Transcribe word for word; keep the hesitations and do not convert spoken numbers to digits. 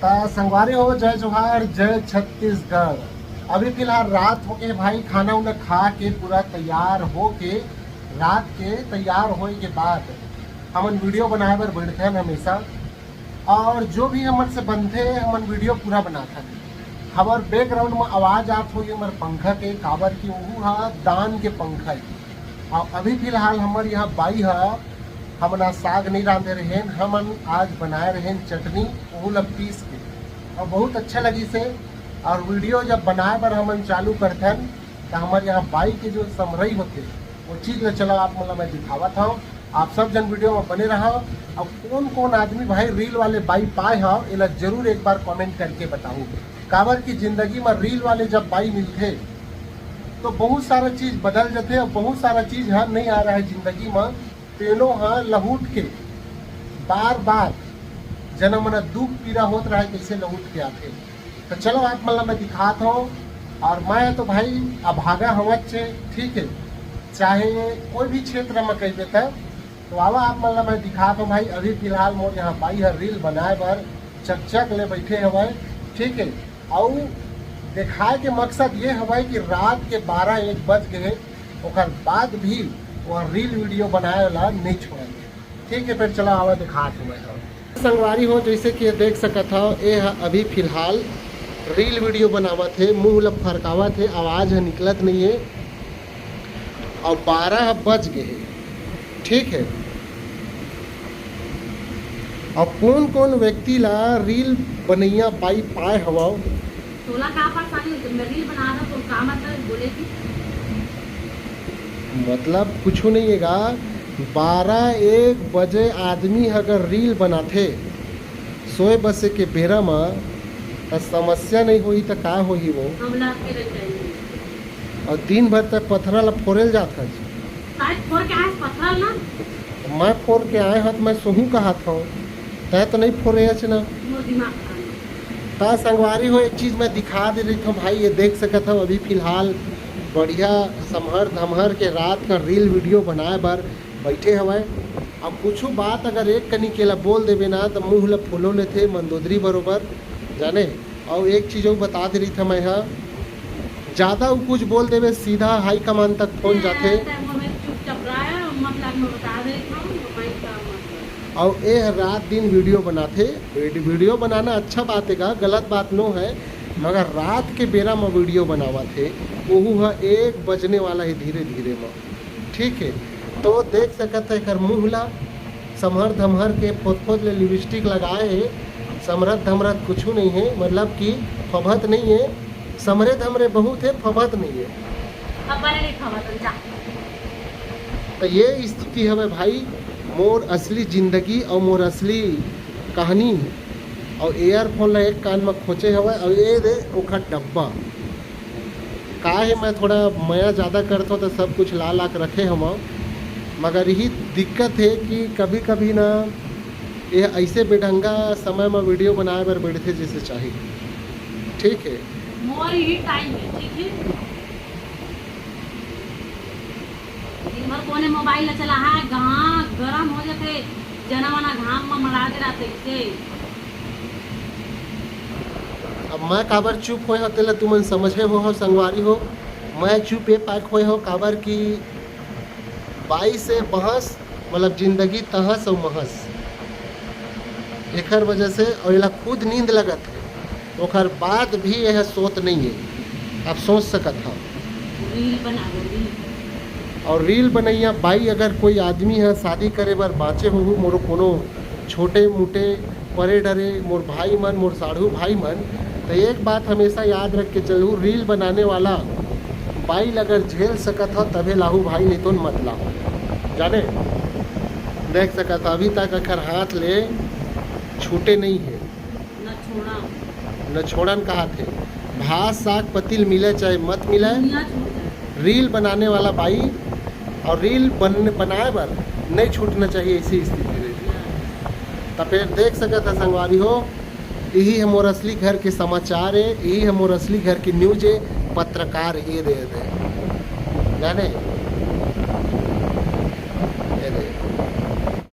त संगवारी हो, जय जोहार, जय छत्तीसगढ़। अभी फिलहाल रात होके भाई, खाना उना खा के पूरा तैयार होके, रात के तैयार होए के बाद हमन वीडियो बनाए बर बैठथन हमेशा, और जो भी हमन से बनथे, हमन वीडियो पूरा बनाथन। हमर बैकग्राउंड में आवाज आत होही हमर पंखा के, काबर कि ओहू ह दान के पंखा हे। और अभी फिलहाल हमर यहाँ बाई ह, हमन आज साग नहीं रांधे रहेन, हमन आज बनाए रहेन चटनी, ओहू ला पीस के, और बहुत अच्छा लगिस हे। और वीडियो जब बनाए बर हमन चालू करथन, त हमर यहाँ बाई के जो समरई होथे, वो चीज ला चला आप मन ला मैं दिखावत हव। आप सब जन वीडियो में बने रहव। अब कौन कौन आदमी भाई रील वाले बाई पाए हव, एला जरूर एक बार कमेंट करके बताहू, काबर कि जिंदगी में रील वाले जब बाई मिलथे, तो बहुत सारा चीज बदल जथे और बहुत सारा चीज ह नहीं आ रहा है जिंदगी में। तेनो ह लहुट के बार बार, जना मन दुख पीरा होत रहे, कैसे लहुट के आथे। तो चलो, आप मन ला मैं दिखात हव। और मैं तो भाई अभागा हवच, ठीक है, चाहे कोई भी क्षेत्र में कहिबे त। तो आवा, आप मन ला मैं दिखात हव भाई। अभी फिलहाल मोर यहाँ बाई हर रील बनाए बर चकचक ले बैठे हवय, ठीक है। अउ दिखाए के मकसद ये हवय कि रात के बारह एक बज गए, ओकर बाद भी वो रील वीडियो बनाए ला नहीं छोड़ेंगे, ठीक है। फिर चला आवा, दिखात हव मैं। संगवारी हो, जैसे कि ये देख सकत हव, ये ह अभी फिलहाल रील वीडियो बनावत हे, मुंह ल फरकावत हे, आवाज ह निकलत नहीं है। और बारह बज गए हे, ठीक है। और कौन कौन व्यक्ति ला रील बनैया बाई पाए हवव? तोला का परेशानी होथे? मैं रील बना रहा तो का मतलब बोले कि? मतलब कुछ नहीं है गा। बारह एक बजे आदमी अगर रील बनाथे सोए बसे के बेरा म, त समस्या नहीं होही त का होही वो? हमला के रह जाएंगे। और दिन भर तक पथरा ला फोरेल जात हस। काय फोर के आए पथरा ला? मैं फोर के आए हव त मैं सोहू कहत हव, तै तो नहीं फोरे हस ना। मोर दिमाग खराब। त संगवारी हो, एक चीज मैं दिखा दे रही हूँ भाई, ये देख सकत हव, अभी फिलहाल बढ़िया समहर धमहर के रात का रील वीडियो बनाए बर बैठे हवय। अब कुछ बात अगर एक कनी के ला बोल देबे ना, त मुंह ला फूलो लेथे मंदोदरी बरोबर, जाने। और एक चीज अउ बता दे रही था मैं हा, ज्यादा उ कुछ बोल देबे, सीधा हाई कमांड तक फोन जाथे। तै मोर में चुपचाप रहा, मतलब मैं बता दे रही हूँ, भाई का मतलब। और ए रात दिन वीडियो बनाथे। वीड-, वीडियो बनाना अच्छा बात है का, गलत बात नो है, मगर रात के बेरा में वीडियो बनावत हे, ओहू ह एक बजने वाला है धीरे धीरे में, ठीक है। तो देख सकत है एकर मुंह ला, समहर धमहर के फोत फोत ले लिपस्टिक लगाए हे। समरत धमरत कुछ नहीं है, मतलब कि फभत नहीं है। समरे धमरे बहुत है, फभत नहीं है। अब बने नहीं खावा तुम, जा। तो ये स्थिति हवे भाई, मोर असली जिंदगी और मोर असली कहानी। और ईयरफोन ला एक कान में खोचे हवे और ये दे ओखर डब्बा। का है, मैं थोड़ा मया ज़्यादा करथों तो सब कुछ ला ला के रखे हवं, मगर यही दिक्कत है कि कभी कभी ना ये ऐसे बेढंगा समय में वीडियो बनाए बर बैठथे जैसे चाहिए, ठीक है। मोर ही टाइम है, ठीक है। दिन भर कोने मोबाइल ला चला है, गा-, गरम हो जाथे, जना वना घाम में मरा दे रहते से। अब मैं काबर चुप होए हव, तेला तुमन समझे हो, हो संगवारी हो, मैं चुप ए पाक होए हव, काबर कि बाई से बहस, मतलब जिंदगी तहस और महस, एकर वजह से। और एला खुद नींद लगत है, ओकर बाद भी यह सोत नहीं है। आप सोच सकत हव। रील बनावे, रील। और रील बनैया बाई, अगर कोई आदमी है शादी करे बर बाँचे होहू, मोरो कोनो छोटे मोटे परे डरे मोर भाई मन, मोर साढ़ू भाई मन, तो एक बात हमेशा याद रख के चलू, रील बनाने वाला बाई ल अगर झेल सकत हो तभे लाहू भाई, नहीं तो मत लाहू। जाने, देख सकत हो अभी तक एकर हाथ ले छूटे नहीं है। न छोड़ा। न छोड़न कहा थे, भात साग पतिल मिले चाहे मत मिले, दुनिया छूट जाए। रील बनाने वाला बाई और रील बन-, बनाए बर नहीं छूटना चाहिए, ऐसी स्थिति रही। तो फिर देख सकत है संगवारी हो, यही है मोर असली घर के समाचार है, यही है मोर असली घर की न्यूज है, पत्रकार ये दे दे, जाने।